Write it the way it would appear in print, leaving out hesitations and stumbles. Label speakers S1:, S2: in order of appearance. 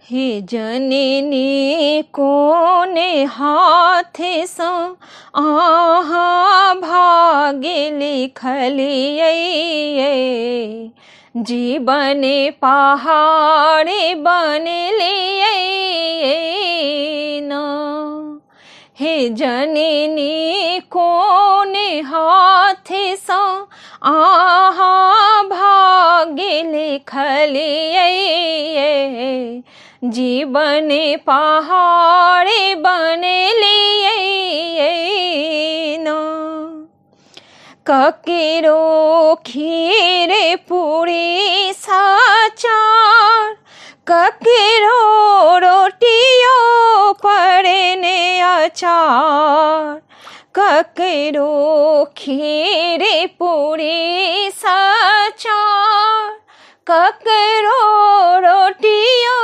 S1: हे जननी कोन हाथसँ अहाँ भाग्य लिखलियै, जीवन पहाड़ बनलियै ना। हे जननी कोन हाथसँ अहाँ भाग्य लिखलियै, जीवन पहाड़ बनलियै ना। ककरो खीर पूरी साचार, ककरो रोटियो परने अचार। ककरो खीर पूरी साचार, ककरो रोटियो